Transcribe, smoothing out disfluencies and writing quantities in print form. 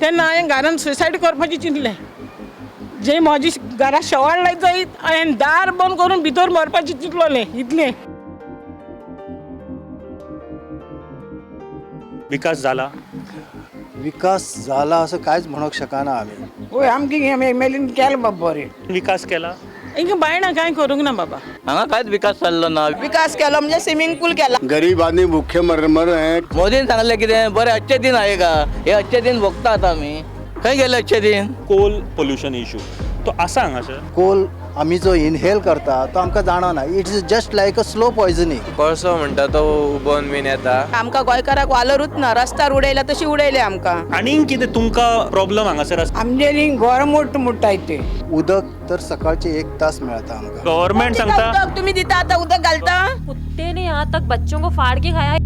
तेन्ना हांवें घरान सुसायड करपाचें चिंतलें. जे म्हजी घरा शेवाळ लायत जायत, हांवें दार बंद करून भितर मरपाचें चिंतलोलें इतलें. विकास जाला? विकास जाला असं कांयच म्हणूंक शकना आमी. वय, आमकी एम एल एन केलें बाबा बरें. विकास केला? इंका बायणां कांय करूंक ना बाबा. हांगा कांयच विकास जाल्लो ना. विकास केलो म्हणजे स्विमिंग पूल केला. गरीब आदमी भूखे मर मर रहे हैं. मोदीन सांगलें कितें बरें अच्छे दिन आएगा. हे अच्छे दिन भोगता आतां आमी. खंय गेले अच्छे दिन? कोल पोल्युशन इशू तो आसा हांगासर. कोल आमी जो इनहेल करता तो आमकां जाणवना. It is just like a slow poisoning. कोळसो म्हणटा तो उबोन बीन येता. आमकां गोंयकाराक वालोरूच ना. रस्त्यार उडयला तशी उडयले आमकां. आनीक कितें तुमकां प्रॉब्लम हांगासर आसा? आमगेली घर मोडटा मोडटाय ते. उदक तर सकाळचे एक तास मेळता आमकां. गव्हर्मेंट सांगता. उदक तुम्ही दिता, आता उदक घालता. कुत्ते ने यहाँ तक बच्चों को फाड़ के खाया है.